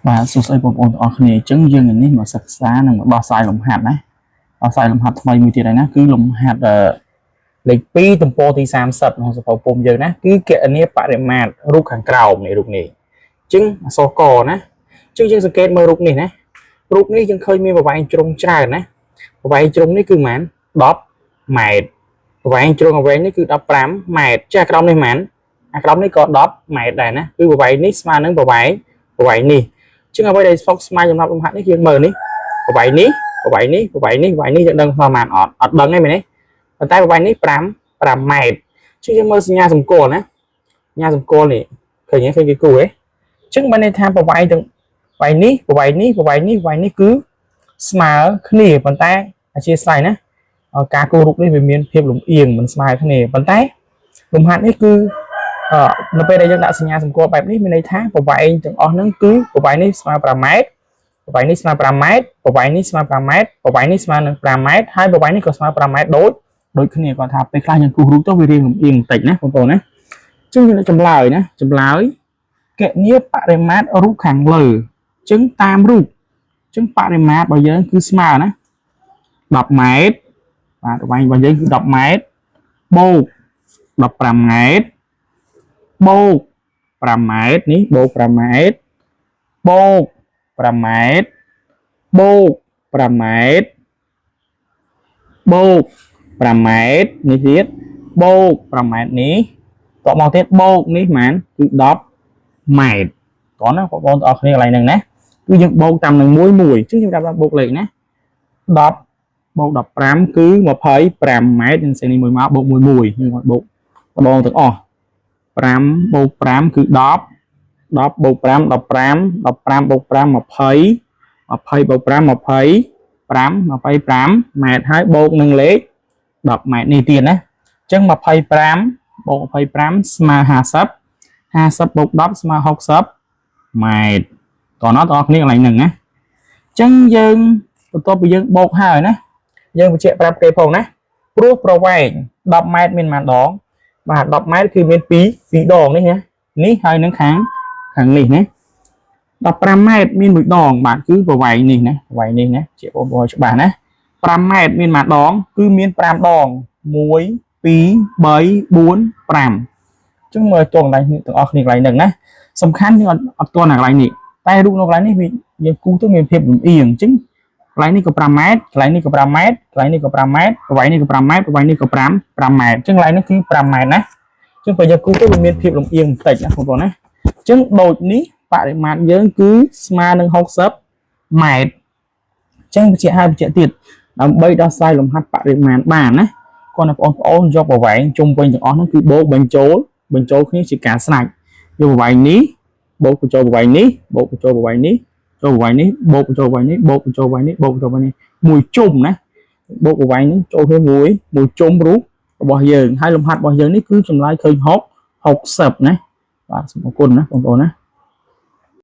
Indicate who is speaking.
Speaker 1: បាទសួស្តីបងប្អូនទាំងអស់គ្នាអញ្ចឹងយើងថ្ងៃនេះមកសិក្សានិងមកដោះស្រាយលំហាត់ណាដោះស្រាយលំហាត់ថ្មីមួយទៀតហើយណាគឺលំហាត់អឺលេខ2ទំព័រទី30ក្នុងសៀវភៅពុម្ពយើងណាគឺគណនាបរិមាត្ររូបខាងក្រោមនេះរូបនេះអញ្ចឹងអក្សរកណាអញ្ចឹងយើងសង្កេតមើលរូបនេះណារូបនេះយើងឃើញមានប្រវែងជ្រុងច្រើនណាប្រវែងជ្រុងនេះគឺប៉ុន្មាន10ម៉ែត្រប្រវែងជ្រុងអវែងនេះគឺ15ម៉ែត្រចាស់ក្រោមនេះប៉ុន្មានអាក្រោមនេះក៏10ម៉ែត្រដែរណាគឺប្រវែងនេះស្មើនឹងប្រវែងប្រវែងនេះ ជាងអ្វីដែលស្មុគស្មាញសម្រាប់លំហាត់នេះយើងមើលនេះប្រវែងនេះប្រវែងនេះប្រវែងនេះប្រវែងនេះយើងដឹងប្រមាណអត់អត់ដឹងទេមែនទេប៉ុន្តែប្រវែងនេះ5 5ម៉ែត្រជាងយើងមើលសញ្ញាសម្គាល់ណាសញ្ញាសម្គាល់នេះឃើញទេឃើញគេគូហ៎អញ្ចឹងបានន័យថាប្រវែងទាំងប្រវែងនេះប្រវែងនេះប្រវែងនេះប្រវែងនេះគឺស្មើគ្នាប៉ុន្តែអធិស្ឋានណាការគូររូបនេះវាមានភាពលំអៀងមិនស្មើគ្នាប៉ុន្តែលំហាត់នេះគឺ អឺនៅពេលដែលយើងដាក់សញ្ញាសម្គាល់បែបនេះមានន័យថាប្រវែងទាំងអស់ហ្នឹងគឺប្រវែងនេះស្មើ5ម៉ែត្រប្រវែងនេះស្មើ5ម៉ែត្រប្រវែងនេះស្មើ5ម៉ែត្រប្រវែងនេះស្មើនឹង5ម៉ែត្រហើយប្រវែងនេះក៏ស្មើ5ម៉ែត្រដូចដូចគ្នាគាត់ថាពេលខ្លះយើងគូសរូបទៅវារាងលំអៀងបន្តិចណាបងប្អូនណាអញ្ចឹងយើងចម្លើយណាចម្លើយគណនាបរិមាត្ររូបខាងលើអញ្ចឹងតាមរូបអញ្ចឹងបរិមាត្ររបស់យើងគឺស្មើណា10ម៉ែត្របាទប្រវែងរបស់យើងគឺ10ម៉ែត្របូក15ម៉ែត្របូក5ម៉ែត្រនេះបូក5ម៉ែត្របូក5ម៉ែត្របូក5ម៉ែត្របូក5ម៉ែត្រនេះទៀតបូក5ម៉ែត្រនេះតបមកទៀតបូកនេះប៉ុន្មានគឺ10ម៉ែត្រតោះណាបងប្អូនទាំងអស់គ្នាកន្លែងហ្នឹងណាគឺយើងបូកតាមនឹងមួយមួយអញ្ចឹងខ្ញុំដាក់បូកលេខណា10បូក15គឺ25ម៉ែត្រយើងសេនេះមួយមកបូកមួយមួយយើងបូកម្ដងទាំងអស់5បូក5គឺ10 10បូក5 15 15បូក5 20 20បូក5 25 25ម៉ែត្រហើយបូកនឹងលេខ10ម៉ែត្រនេះទៀតណាអញ្ចឹង25បូក25ស្មើ50 50បូក10ស្មើ60ម៉ែត្រតោះណោះបងប្អូនគ្នាកន្លែងហ្នឹងណាអញ្ចឹងយើងបន្ទាប់ពីយើងបូកហើយណាយើងបញ្ជាក់ប្រាប់គេផងណាព្រោះប្រវែង10ម៉ែត្រមានប៉ុន្មានដងបាទ10ម៉ែត្រគឺមាន2 2ដងនេះណានេះហើយនឹងខាងខាងនេះណា15ម៉ែត្រមានមួយដងបាទគឺប្រវែងនេះណាប្រវែងនេះណាជាបងប្អូនច្បាស់ណា5ម៉ែត្រមានមួយដងគឺមាន5ដង1 2 3 4 5អញ្ចឹងមើលតួកន្លែងនេះទាំងអស់គ្នាកន្លែងហ្នឹងណាសំខាន់យើងអត់អត់ទាន់កន្លែងនេះតែរូបនៅកន្លែងនេះវាយើងគូសទៅមានភាពលំអៀងអញ្ចឹងកន្លែងនេះក៏5ម៉ែត្រកន្លែងនេះក៏5ម៉ែត្រកន្លែងនេះក៏5ម៉ែត្រប្រវែងនេះក៏5ម៉ែត្រប្រវែងនេះក៏5 5ម៉ែត្រអញ្ចឹងកន្លែងនេះគឺ5ម៉ែត្រណាអញ្ចឹងបើយើងគូសទៅវាមានភាពលំអៀងបន្តិចណាបងប្អូនណាអញ្ចឹងដូចនេះបរិមាត្រយើងគឺស្មើនឹង60ម៉ែត្រអញ្ចឹងបញ្ជាក់ឲ្យបញ្ជាក់ទៀតដើម្បីដោះស្រាយលំហាត់បរិមាណបានណាគាត់នៅបងប្អូនយកប្រវែងជុំវិញទាំងអស់ហ្នឹងគឺបូកបញ្ចូលបញ្ចូលគ្នាជាការស្រេចយកប្រវែងនេះបូកបញ្ចូលប្រវែងនេះបូកបញ្ចូលប្រវែងនេះចូលប្រវែងនេះបូកបញ្ចូលប្រវែងនេះបូកបញ្ចូលប្រវែងនេះបូកបញ្ចូលប្រវែងនេះមួយជុំណាបូកប្រវែងនេះចូលគ្នាមួយមួយជុំរូបរបស់យើងហើយលំហាត់របស់យើងនេះគឺចម្លើយឃើញ6 60ណាបាទសូមអរគុណណាបងប្អូនណា។